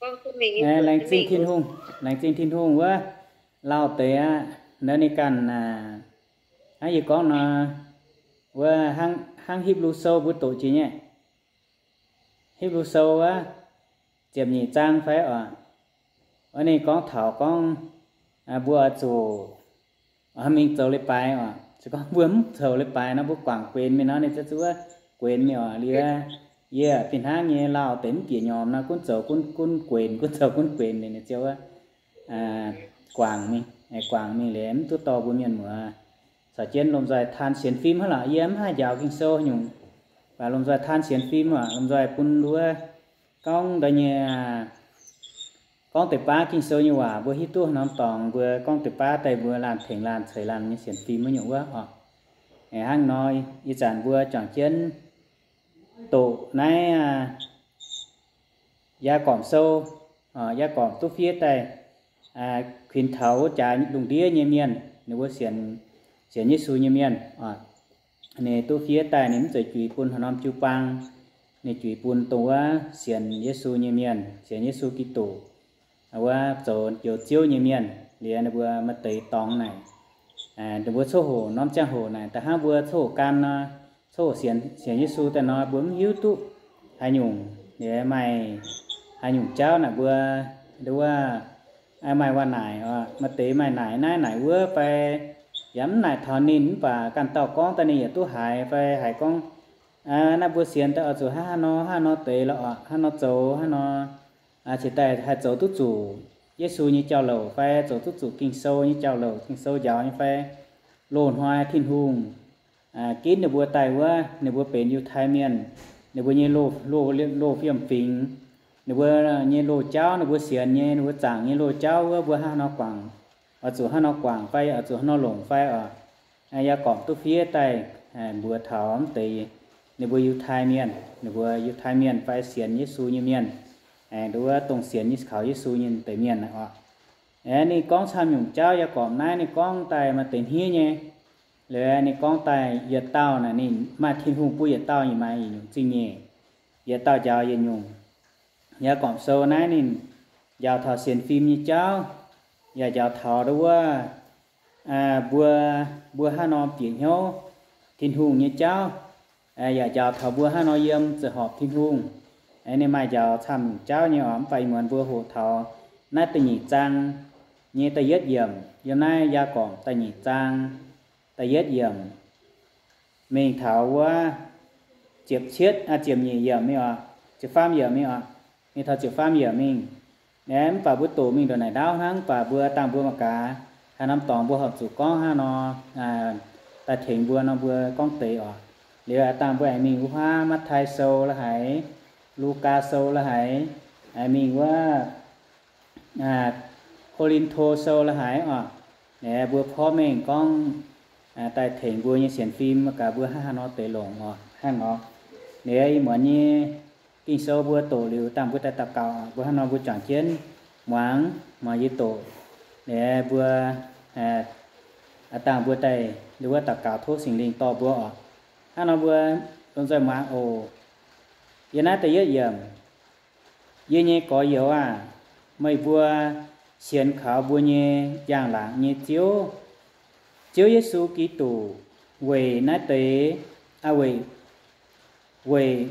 Laengz zingh Tin-Hungh, laengz zingh Tin-Hungh wuov, lauh deix aqv. Naaiv ninh ganh, hnangv yie gorngv nor, wuov hnangv Hipv^lu Sou mbuo doqc jiex nyei. Hipv^lu Sou wuov, ziepc nyeic zaang fai oc. Wuov ninh gorngv taux gorngv, mbuo oix zuqc mingh zoux leiz-baaix oc. Se gorngv mbuo mv zoux leiz-baaix nor, mbuo guangc guenx mingh nor, ninh za'zuqv guenx mingh oc. Liuz yie fih hnangv nyei lauh deix mv bieqc nyomc nor, gunv zoux gunv, gunv guenx, gunv zoux gunv guenx liuz, ninh ziouc wuov, guangc mingh, guangc mingh liuz mv duqv dorh mbuo mienh muoz. Caux jienv lomh nzoih taan sienx fim hnangv lorqc. Yie mv haih njaaux Ging-Sou nyungc, mv baac lomh nzoih taan sienx fim oc. Lomh nzoih bun wuov gorngv da'nyeic, gorngv deix baav Ging-Sou nyei waac mbuo hiuv duqv haaix norm dorngx, mbuo gorngv deix baav daaih mbuo laanh tengx laanh ceix laanh nyei sienx fim wuov nyungc wuov oc. Hnangv nor, ih zanc mbuo juangc jienv doqc naaiv Yaagorpc Sou, Yaagorpc duqv fiev daaih kuinx taux wuov jaax lungh ndiev nyei mienh, ninh mbuo sienx, sienx Yesu nyei mienh. Ninh duqv fiev daaih ninh mv zeiz juix bun haaix norm jiu-baang. Ninh juix bun dongh wuov sienx Yesu nyei mienh, sienx Yesu Giduc, wuov zoux njoux Ziouv nyei mienh. Liuz ninh mbuo maaih deix dorngx naaic, ninh mbuo coqv hoc norm ziangh hoc naaic da'hnangv mbuo coqv hoc gan nor, coqv hoc sienx, sienx Yesu daaih nor, mbuo mv hiuv duqv haaix nyungc, liuz maaih haaix nyungc jauv naaic mbuo, wuov, maaih waac naaic, maaih deix maaih naaic naaiv naaic wuov fai, yaac mv naaic taux ninh, mv baac ganh dauh gorngv daaih ninh yaac duqv haiz fai haiz gorngv, naaiv mbuo sienx daaih oix zuqc hnangv haaix nor hnangv haaix nor deix lorqc, hnangv haaix nor zoux hnangv haaix nor, cingx daaih haih zoux duqv zuqc Yesu nyei jauv-louc fai zoux duqv zuqc Ging-Sou nyei jauv-louc, Ging-Sou njaaux nyei fai. Loz-hnoi Tin-Hungh ginv ninh mbuo daaih wuov, ninh mbuo benx Yiutai Mienh, ninh mbuo nyei loz, loz, loz fiem-fingx, ninh mbuo nyei loz-jauv, ninh mbuo sienx nyei, ninh mbuo zaangc nyei loz-jauv wuov, mbuo hnangv haaix nor guangc, oix zuqc hnangv haaix nor guangc fai oix zuqc hnangv haaix nor longc fai oc. Yaagorpc duqv fiev daaih mbuox taux mv deix ninh mbuo Yiutai Mienh, ninh mbuo Yiutai Mienh fai sienx Yesu nyei mienh, aengx nduov dongh sienx Ye, kaux Yesu nyei deix mienh oc. Ninh gorngv camv nyungc jauv, Yaagorpc naaiv ninh gorngv daaih maaih deix hniev nyei. Liuz ninh gorngv daaih yietc dauh naaic ninh maaih Tin-Hungh bun yietc dauh nyei maaih yietc nyungc zingh nyeic, yietc dauh njaaux yietc nyungc. Yaagorpc Sou naaiv ninh njaaux taux sienx fim nyei jauv, yaac njaaux taux nduov wuov, mbuo, mbuo hnangv haaix nor bieqc hnyouv Tin-Hungh nyei jauv, yaac njaaux taux mbuo hnangv haaix nor yiem ziouc horpc Tin-Hungh. Ninh maaih njaaux camv nyungc jauv nyei oc. Mv baac ih muonz mbuo hoqc taux naaiv da'nyeic zaang nyei da'yietv yiemc, yiem naaiv Yaagorpc da'nyeic zaang da'yietv yiemc mingh taux wuov ziepc cietv, ziepc nyeic yiemc mingh oc, ziepc faam yiemc mingh oc, mingh taux ziepc faam yiemc mingh. Aeqv, mv baac mbuo doqc mingh ndongc naaic ndaauv hnangv, mv baac mbuo dangh mbuo mangc gaax haaix norm dorngx mbuo horpc zuqc gorngv hnangv nor daaih tengx mbuo nor mbuo gorngv deix oc. Liuz dangh mbuo aengx mingh wuov huaav Matv^tai Sou la'haiz, Lugaa Sou la'haiz, aengx mingh wuov Ko^lin^to Sou la'haiz oc. Aeqv, mbuo porv mengh gorngv daaih tengx mbuo nyei sienx fim gaax mbuo hnangv haaix nor deix longc oc, hnangv nor. Liuz ih muonz nyei Ging-Sou mbuo doqc liuz dangh mbuo daaih daux gaux, mbuo hnangv nor mbuo juangc jienv muangx, muangx yie doqc. Liuz mbuo dangh mbuo daaih liuz wuov daux gaux tov Singx Lingh dorh mbuo oc. Hnangv nor mbuo lomh nzoih muangx oc. Yie naaiv da'yietv yiemc. Yie nyei gorx-youz aah! Meih mbuo sienx kaux mbuo nyei njang-laangc nyei Ziouv, Ziouv Yesu Giduc, weic naaiv deix, weic, weic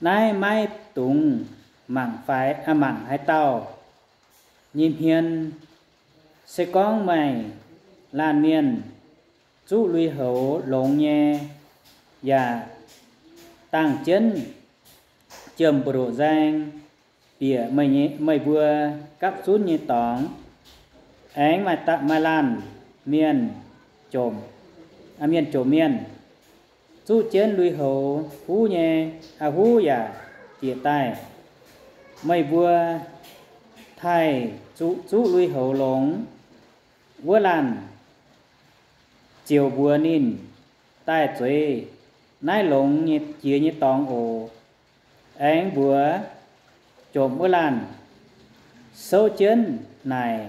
naaiv maiv dungx mangc fai, mangc haaix dauh nyei hmien. Se gorngv maaih laanh mienh zuqv lui-houx longx nyei, yaac dangh jienv jiem mbu'ndoqc nzaeng bieqc meih mbuo gapv zunv nyei dorngx, aengx maaih, maaih laanh mienh jomc, mienh jomc mienh zuqv jienv lui-houx huv nyei, huv yaac bieqc daaih. Meih mbuo taaih zuqc zuqv lui-houx longx wuov laanh ziouc mbuox ninh daaih zueiz naaiv longx nyei jiex nyei dorngx oc. Aengx mbuox jomc wuov laanh, souv jienv naaic,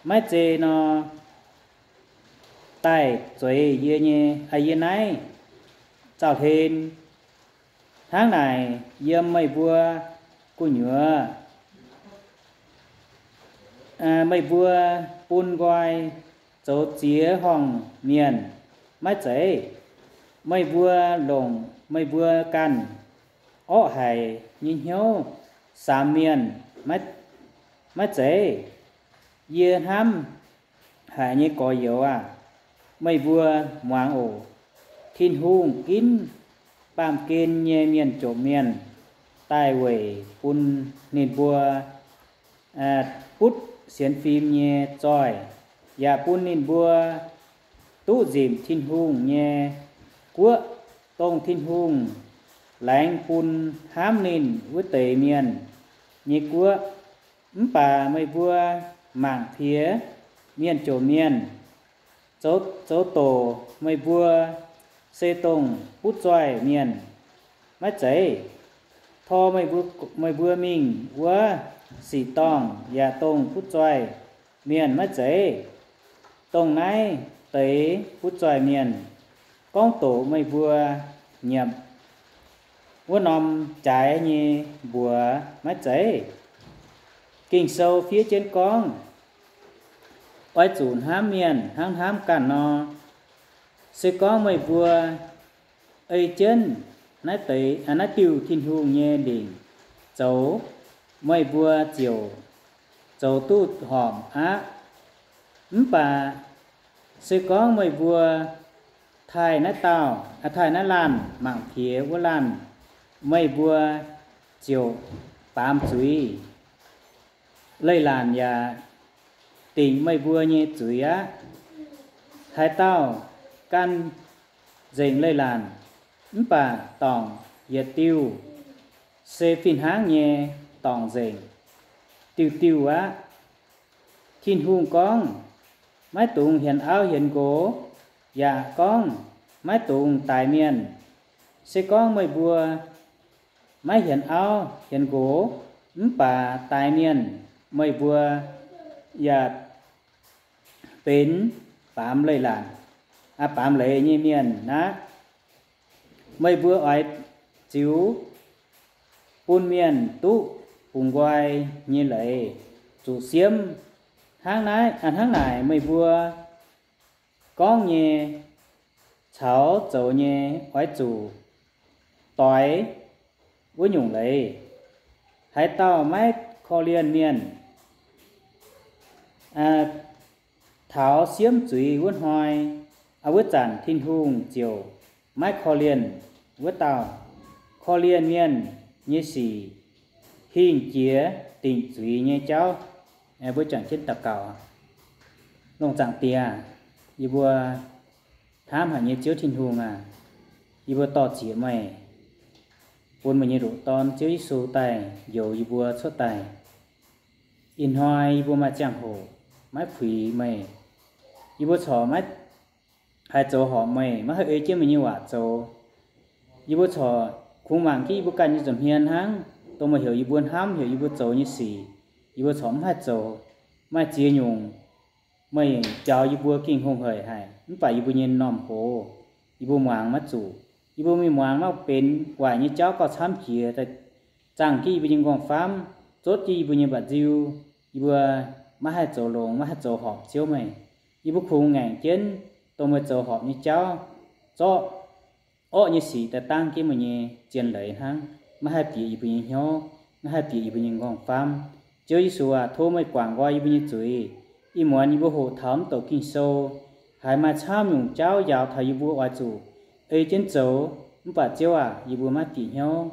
maiv zei nor daaih zueiz yie nyei, yie naaiv zaux-hlen. Hnangv naaic, yiem meih mbuo gu'nyuoz. Meih mbuo bun nqoi zoux ziex horngh mienh maiv zeiz? Meih mbuo longc meih mbuo ganh orqv haic nyei hnyouv samx mienh maiv zeiz? Yie hnamv haic nyei gorx-youz aah! Meih mbuo muangx oc. Tin-Hungh ginv baamh gen nyei mienh jomc mienh daaih weic bun ninh mbuo butv sienx fim nyei zoih, yaac bun ninh mbuo duqv nzipc Tin-Hungh nyei guoqv, dongh Tin-Hungh laengz bun hnamv ninh wuov deix mienh nyei guoqv. Mv baac meih mbuo mangc piex mienh jomc mienh, zoux doqc meih mbuo se dongh butv zoih mienh maiv zeiz? Tor meih mbuo mingh wuov sic dorngh yaac dongh butv zoih mienh maiv zeiz? Dongh naaiv deix butv zoih mienh gorngv doqc meih mbuo nyiemc wuov norm jaaix nyei mbuox maiv zeiz? Ging-Sou fiev jienv gorngv, oix zuqc hnamv mienh hnangv hnamv ganh nor. Se gorngv meih mbuo ei jienv naaiv diuh Tin-Hungh nyei lingc zoux, meih mbuo ziouc zoux duqv horpc aqv. Mv baac se gorngv meih mbuo taaih naaiv dauh, taaih naaiv laanh mangc piex wuov laanh, meih mbuo ziouc baamz zuiz. Leiz-latc yaac dingc meih mbuo nyei zuiz aqv. Haaix dauh gan nzengc leiz-latc mv baac dorngc yietc diuh, se fih hnangv nyei dorngc nzengc diuh diuh aqv. Tin-Hungh gorngv, maiv dungx hienx auv hienx nqox, yaac gorngv, maiv dungx daix mienh. Se gorngv meih mbuo maiv hienx auv hienx nqox mv baac daix mienh, meih mbuo yaac benx baamz leiz-latc, baamz leiz nyei mienh aqv. Meih mbuo oix ziux bun mienh duqv bungx nqoi nyei leiz, zuqc siemv. Hnangv naaiv, hnangv naaic meih mbuo gorngv nyei caux zoux nyei oix zuqc doix wuov nyungc leiz. Haaix dauh maiv korv-lienh mienh, taux siemv zuiz wuov hnoi, wuov zanc Tin-Hungh ziouc maiv korv-lienh wuov dauh. Korv-lienh mienh nyei sic hingh jiex dingc zuiz nyei jauv. Mbuo juangc jienv daux gaux. Lungh zaangc Diex, yie mbuo hnamv haic nyei Ziouv Tin-Hungh aac, yie mbuo dor-ziec meih, bun meih nyei ndoqc Dorn Ziouv Yesu daaih njoux yie mbuo cuotv daaih. Ih hnoi yie mbuo maaih ziangh hoc maiv puix meih, yie mbuo corc maiv haih zoux horpc meih, maiv haih ei jienv meih nyei waac zoux. Yie mbuo corc kungx mangc jienv yie mbuo ganh nyei nza'hmien hnangv, dongh meih heuc yie mbuo hnamv, heuc yie mbuo zoux nyei sic, yie mbuo corc mv haih zoux. Maaih ziex nyungc meih njaaux yie mbuo gengh hungh haic haic, mv baac yie mbuo nyei m'normh hoz, yie mbuo muangx maiv zuqc. Yie mbuo mingh muangx maiv benx waaic nyei jauv gauh camv jiex, zaangh jienv yie mbuo nyei nqorngv-famv, zotv jienv yie mbuo nyei mba'nziu. Yie mbuo maiv haih zoux longx, maiv haih zoux horpc Ziouv meih. Yie mbuo kungx ngaengc jienv dongh meih zoux horpc nyei jauv, zorqv orqv nyei sic daaih dangv jienv meih nyei zien leiz hnangv, maiv haih bieqc yie mbuo nyei hnyouv, maiv haih bieqc yie mbuo nyei nqorngv-famv. Ziouv Yesu aac, tov meih guangc nqoi yie mbuo nyei zuiz. Ih muonz yie mbuo hoqc taux mv douc Ging-Sou, haiz maaih camv nyungc jauv njaaux taux yie mbuo oix zuqc ei jienv zoux. Mv baac Ziouv aac, yie mbuo maiv bieqc hnyouv,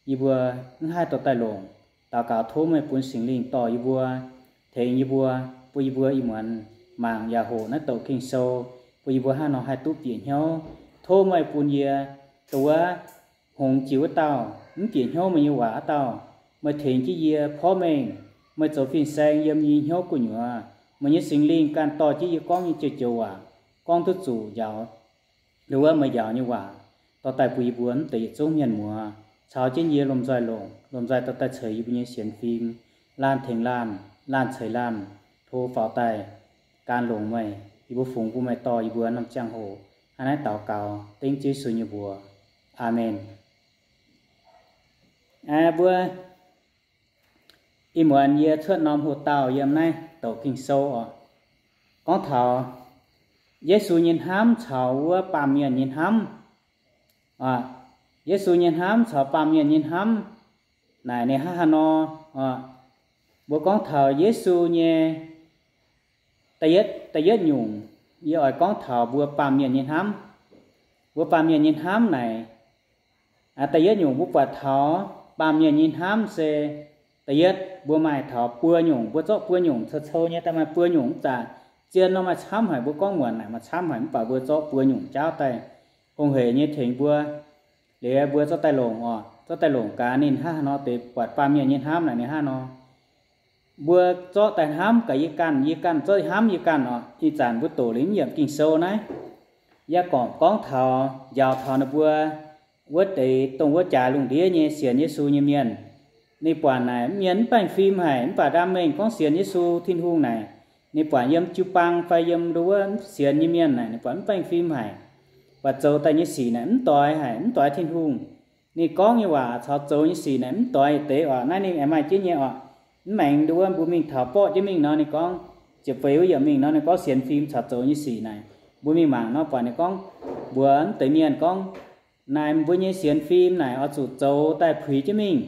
yie mbuo mv haih dorh daaih longc. Daux gaux tov meih bun Singx Lingh dorh yie mbuo, tengx yie mbuo, bun yie mbuo ih muonz mangc yaac hoqc naaiv douc Ging-Sou, bun yie mbuo hnangv nor haih duqv bieqc hnyouv. Tov meih bun yie, dongh wuov hngongx jiex wuov dauh, mv bieqc hnyouv meih nyei waac wuov dauh, meih tengx jienv yie porv mengh meih zoux fin-saeng yiem yie nyei hnyouv gu'nyuoz. Meih nyei Singx Lingh ganh dorh jienv yie gorngv nyei joux-joux waac gorngv duqv zuqc njaaux. Dongh wuov meih njaaux nyei waac dorh daaih bun yie mbuo mv deix yietc zungv mienh muoz, caux jienv yie lomh nzoih longc, lomh nzoih dorh daaih ceix yie mbuo nyei sienx fim, laanh tengx laanh, laanh ceix laanh, tov faaux daaih gan longx meih. Yie mbuo fungx bun meih dorh yie mbuo norm ziangh hoc hnangv naaiv daux gaux dengv Ziouv Yesu nyei mbuox. Aamen. Mbuo Ih muonz yie cuotv norm hoc-dauh yiem naaiv douc Ging-Sou oc, gorngv taux Yesu nyei hnamv caux wuov baamh mienh nyei hnamv. Yesu nyei hnamv caux baamh mienh nyei hnamv naaic ninh hnangv haaix nor? Mbuo gorngv taux Yesu nyei da'yietv nyungc, yie oix gorngv taux mbuo baamh mienh nyei hnamv. Mbuo baamh mienh nyei hnamv naaic, da'yietv nyungc mbuo buatc taux baamh mienh nyei hnamv se, da'yietv mbuo maaih taux buo nyungc, mbuo zorqv buo nyungc cou-cou nyei daaih maaih buo nyungc, mv baac zien nor maaih camv haic, mbuo gorngv muonc naaic maaih camv haic, mv baac mbuo zorqv buo nyungc jaauv daaih hungh hec nyei tengx mbuo. Liuz mbuo zorqv daaih longc oc, zorqv daaih longc gaax ninh hnangv haaix nor deix buatc baamh mienh nyei hnamv naaic ninh hnangv haaix nor. Mbuo zorqv daaih hnamv gaax yie ganh, yie ganh zorqv hnamv yie ganh oc. Ih zanc mbuo doqc liuz mv yiemc Ging-Sou naaiv, Yaagorpc gorngv taux, njaaux taux ninh mbuo wuov deix dongh wuov jaaix lungh ndiev nyei sienx Yesu nyei mienh. Ninh buatc naaic mienh mv baengh fim haic, mv baac ndaam mengh gorngv sienx Yesu Tin-Hungh naaic, ninh buatc yiem jiu-baang fai yiem ndo wuov sienx nyei mienh naaic ninh buatc mv baengh fim haic, buatc zoux daaih nyei sic naaic mv doix haic, mv doix Tin-Hungh. Ninh gorngv nyei waac caux zoux nyei sic naaic mv doix deix oc. Naaiv ninh aengx maaih jienv nyei oc. Mv maengx ndo wuov mbuo mingh taux borqv jienv mingh nor ninh gorngv, ziepc feix wuov yiemc mingh nor ninh gorngv sienx fim caux zoux nyei sic naaic, mbuo mingh mangc nor buatc ninh gorngv, mbuox mv deix mienh gorngv, naaic mbuo nyei sienx fim naaic oix zuqc zoux daaih puix jienv mingh.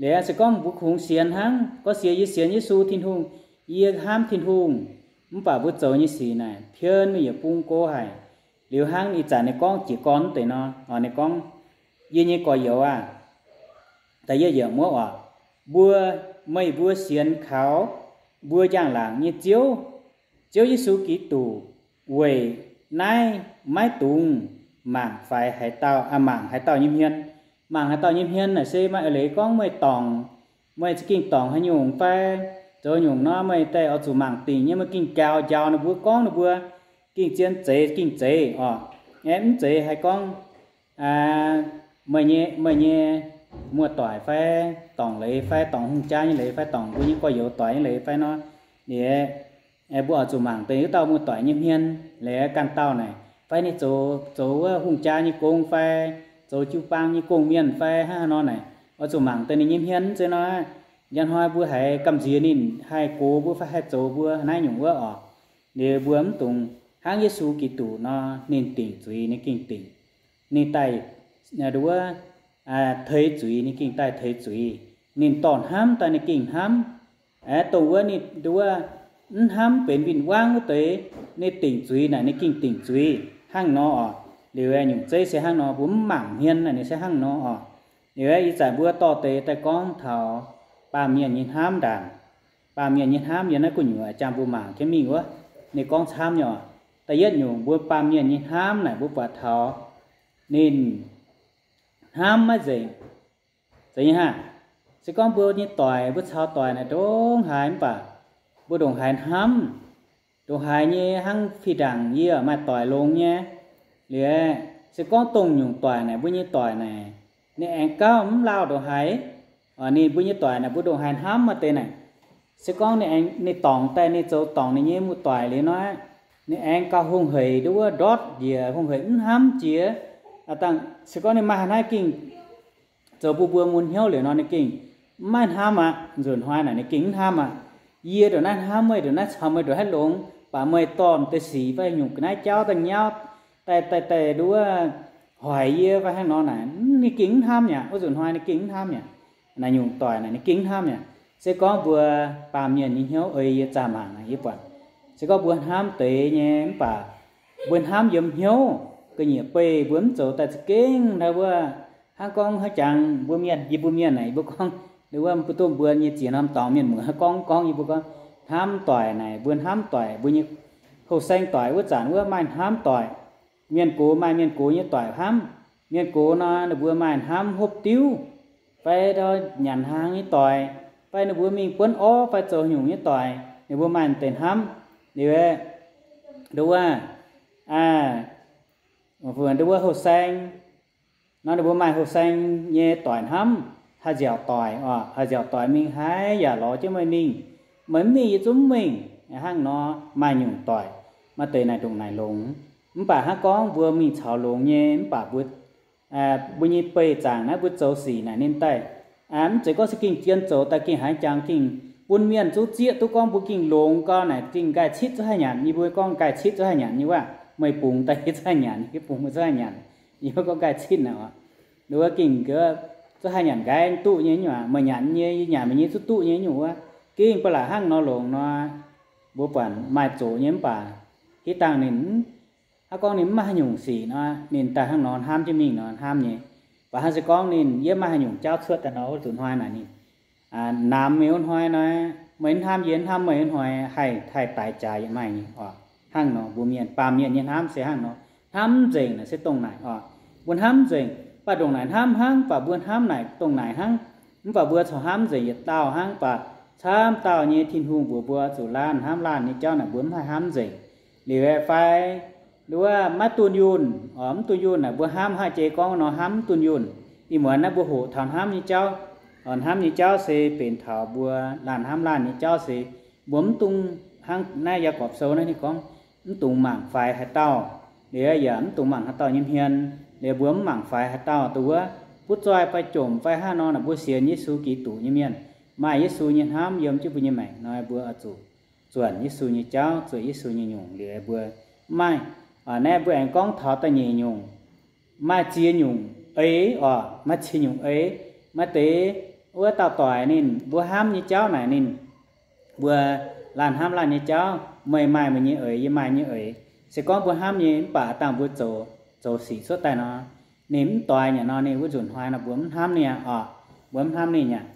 Liuz se gorngv mbuo kungx sienx hnangv, gorngv sienx, yie sienx Yesu Tin-Hungh, yie hnamv Tin-Hungh, mv baac mbuo zoux nyei sic naaic pienv mingh yietc bung go haic. Liuz hnangv ih zanc ninh gorngv jiez gorn deix nor, ninh gorngv, yie nyei gorx-youz aah, da'yietv yiemc wuov oc, mbuo, meih mbuo sienx kaux mbuo njang-laangc nyei Ziouv, Ziouv Yesu Giduc, weic naaiv maiv dungx mangc faix haaix dauh, mangc haaix dauh nyei hmien. Mangc haaix dauh nyei hmien naaic se maaih eix leiz gorngv meih dorngc, meih za'gengh dorngc haaix nyungc fai zoux nyungc nor meih daaih oix zuqc mangc dingc nyei, meih gengh njaaux njaaux ninh mbuo, gorngv ninh mbuo gengh zien zeiz gengh zeiz oc. Aeqv, mv zeiz haih gorngv meih nyei, meih nyei muoz-doic fai dorngc leiz fai dorngc hungh jaa nyei leiz fai dorngc mbuo nyei gorx-youz doic nyei leiz fai nor, liuz mbuo oix zuqc mangc deix wuov dauh muoz-doic nyei hmien, liuz ganh dauh naaic fai ninh zoux, zoux wuov hungh jaa nyei gong fai zoux jiu-baang nyei gong-mienh fai hnangv haaix nor naaic, oix zuqc mangc deix ninh nyei hmien. Zeiz nor, njang hnoi mbuo haiz gamh nziex ninh haih gox mbuo fai haih zoux mbuo naaiv nyungc wuov oc, liuz mbuo mv dungx hnangv Yesu Giduc nor, ninh dingc zuiz ninh gengh dingc, ninh daaih nduov teix zuiz ninh gengh daaih teix zuiz, ninh dorh hnamv daaih ninh gengh hnamv. Aeqv, dongh wuov ninh nduov mv hnamv benx win-wangv wuov deix, ninh dingc zuiz naaic ninh gengh dingc zuiz hnangv nor oc. Liuz nyungc zeiv se hnangv nor, mbuo mv mangc hmien naaic ninh se hnangv nor oc. Liuz ih zanc mbuo dorh deix daaih gorngv taux baamh mienh nyei hnamv ndaangc. Baamh mienh nyei hnamv yiem naaiv gu'nyuoz jangx mbuo mangc jienv mingh wuov, ninh gorngv camv nyei oc. Da'yietv nyungc mbuo baamh mienh nyei hnamv naaic mbuo buatc taux ninh hnamv maiv nzengc. Zeiz nyei hnangv. Se gorngv mbuo nyei doic, mbuo caux doic naaic ndongc haaix mv baac mbuo ndongc haaix hnamv, ndongc haaix nyei hnangv fih ndaangc yie maaih doic longx nyei. Liuz se gorngv dongh nyungc doic naaic, mbuo nyei doic naaic, ninh aengx gauh mv lauh ndongc haaix. Ninh mbuo nyei doic naaic mbuo ndongc haaix hnamv maaih deix naaic, se gorngv ninh aengx, ninh dorngc daaih ninh zoux dorngc ninh nyei muoz-doic liuz nor, ninh aengx gauh hungh hec nduov ndortv njiec, hungh hec mv hnamv jiex. Se gorngv ninh maaih haaix naaiv gengh zoux bun mbuo mun hnyouv liuz nor ninh gengh mv maaih hnamv aqv. Nzunc hnoi naaic ninh gengh mv hnamv aqv. Yie ndongc naaiv hnamv meih, ndongc naaiv caux meih ndongc haaix longx, baac meih dorh deix sic fai nyungc ga'naaiv jauv daaih nyauv, daaih daaih daaih nduov hoic yie fai hnangv nor naaic, ninh gengh mv hnamv mi'aqv. Wuov nzunc hnoi ninh gengh mv hnamv mi'aqv. Naaic nyungc doic naaic ninh gengh mv hnamv mi'aqv. Se gorngv mbuo baamh mienh nyei hnyouv ei yie zaah mangc naaic yie buatc, se gorngv mbuo hnamv deix nyei mv baac mbuo hnamv yiem hnyouv, ga'nyiec beih mbuo mv zoux daaih za'gengh hnangv wuov, hnangv gorngv hnangv jangx mbuo mienh, yie mbuo mienh naaic yie mbuo gorngv, wuov mbuo duqv mbuo nyei ziex norm dorngx mienh muoz hnangv gorngv gorngv yie mbuo gorngv, hnamv doic naaic mbuo hnamv doic, mbuo nyei houh saeng doic wuov zanc wuov maaih hnamv doic. Mienh gox maaih mienh gox nyei doic hnamv. Mienh gox nor ninh mbuo maaih hnamv hopv diuv, fai nyanc hnaangx nyei doic, fai ninh mbuo mingh buonv orv fai zoux nyungc nyei doic, ninh mbuo maaih deix hnamv. Liuz, nduov wuov, nduov wuov houh saeng nor ninh mbuo maaih houh saeng nyei doic hnamv, haih nziaauc doic oc, haih nziaauc doic mingh haaix yaac lorz jienv meih mingh. Meih mv mingh yie zungv mv mingh. Hnangv nor maaih nyungc doic, maaih deix naaic ndongc naaic longx. Mv baac hnangv gorngv mbuo mingh caux longx nyei mv baac mbuo, mbuo nyei beih zaangc naaiv mbuo zoux sic naaic ninh daaih Mv zeiz gorngv se gengh zien zoux daaih gengh haaix jangx gengh bun mienh zuqc zieqv duqv gorngv mbuo gengh longx gau naaic gengh nqaai citv zuqc haih nyanc. Yie mbuo gorngv nqaai citv zuqc haih nyanc nyei waac, meih bungx daaih yie zuqc haih nyanc, yie bungx zuqc haih nyanc. Yie mbuo gorngv nqaai citv naaic oc, wuov gengh zuqc haih nyanc nqaai duqv nyei nyungc aqv. Meih nyanc nyei, yie nyanc meih nyei zuqc duqv nyei nyungc wuov. Gengh ba'laqc hnangv nor longx nor, mbuo buatc maaih zoqc nyei mv baac hitv dangh ninh hnangv gorngv ninh mv maaih haaix nyungc sic nor, ninh daaih hnangv nor hnamv jienv mingh nor hnamv nyei. Baac hnangv se gorngv ninh yiem maaih haaix nyungc jauv cuotv daaih nor, wuov zuqc hnoi naaic ninh namx meih wuov hnoi nor, meih hnamv yie, hnamv meih wuov hnoi haih, haih daix jaax yietc maaih nyei oc. Hnangv nor mbuo mienh, baamh mienh nyei hnamv se hnangv nor. Hnamv nzengc naaic se dongh naaic oc. Mbuo hnamv nzengc, mv baac ndongc naaic hnamv hnangv, mv baac mbuo hnamv naaic dongh naaic hnangv. Mv baac mbuo corc hnamv nzengc yietc dauh hnangv, mv baac camv dauh nyei Tin-Hungh mbuox mbuo zuqc laanh hnamv laanh nyei jauv naaic mbuo mv haih hnamv nzengc. Liuz aeqv, fai wuov maiv dunh yunh oc, mv dunh yunh naaic mbuo hnamv haih jiex gorngv nor hnamv mv dunh yunh. Ih muonz naaiv mbuo hoqc taux hnamv nyei jauv. Hnamv nyei jauv se benx taux mbuo laanh hnamv laanh nyei jauv se mbuo mv dungx hnangv naaiv Yaagorpc Sou naaiv ninh gorngv, mv dungx mangc faix haaix dauh. Liuz yaac mv dungx mangc haaix dauh nyei hmien. Liuz mbuo mv mangc faix haaix dauh, dongh wuov butv zoih fai jomc fai hnangv nor naaic, mbuo sienx Yesu Giduc nyei mienh, maaih Yesu nyei hnamv yiem jienv mbuo nyei maengc nor, mbuo oix zuqc zuonc Yesu nyei jauv, zuonc Yesu nyei nyungc. Liuz mbuo mv maaih, naaiv mbuo aengx gorngv taux da'nyeic nyungc, maaih ziex nyungc eix oc, maaih ziex nyungc eix. Maaih deix wuov dauh doic ninh, mbuo hnamv nyei jauv naaic ninh, mbuo laanh hnamv laanh nyei jauv, meih maaih meih nyei eix, yie maaih nyei eix. Se gorngv mbuo hnamv nyei mv baac dangh mbuo zoux, zoux sic cuotv daaih nor, ninh mv doix nyei nor, ninh wuov nzunc hnoi nor mbuo mv hnamv ninh aqv oc, mbuo mv hnamv ninh aqv.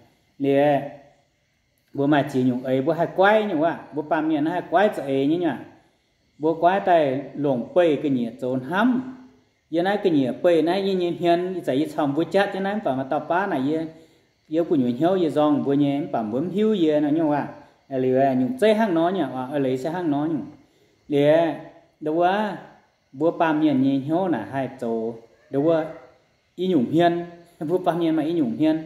Liuz mbuo maaih ziex nyungc eix, mbuo haih goiv nyungc waac, mbuo baamh mienh naaiv haih goiv za'eix nyei nyungc. Mbuo goiv daaih longc beih ga'nyiec zoux hnamv. Yie naaiv ga'nyiec beih naaiv yie nyei hmien, ih zanc yie caux mbuo jatv jienv naaiv mv baac maaih dauh baav naaic yie, yie gu'nyuoz hnyouv yie nzorng mbuo nyei mv baac mbuo mv hiuv yie nor nyungc waac. Liuz nyungc zeiv hnangv nor nyungc, eix leiz se hnangv nor nyungc. Liuz ndo wuov, mbuo baamh mienh nyei hnyouv naaic haih zoux ndo wuov i nyungc hmien. Mbuo baamh mienh maaih i nyungc hmien,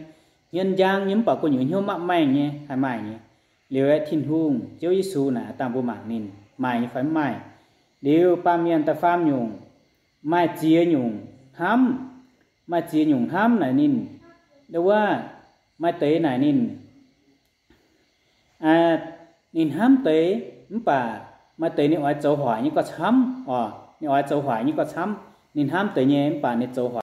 hmien njang nyei mv baac gu'nyuoz hnyouv mapv maengh nyei haih maaih nyei. Liuz Tin-Hungh, Ziouv Yesu naaic dangh mbuo mangc ninh maaih nyei fai mv maaih. Liuz baamh mienh da'faam nyungc, maaih ziex nyungc hnamv. Maaih ziex nyungc hnamv naaic ninh, ndo wuov, maaih deix naaic ninh, ninh hnamv deix mv baac maaih deix ninh oix zoux hoic nyei gauh camv oc. Ninh oix zoux hoic nyei gauh camv. Ninh hnamv deix nyei mv baac ninh zoux hoic.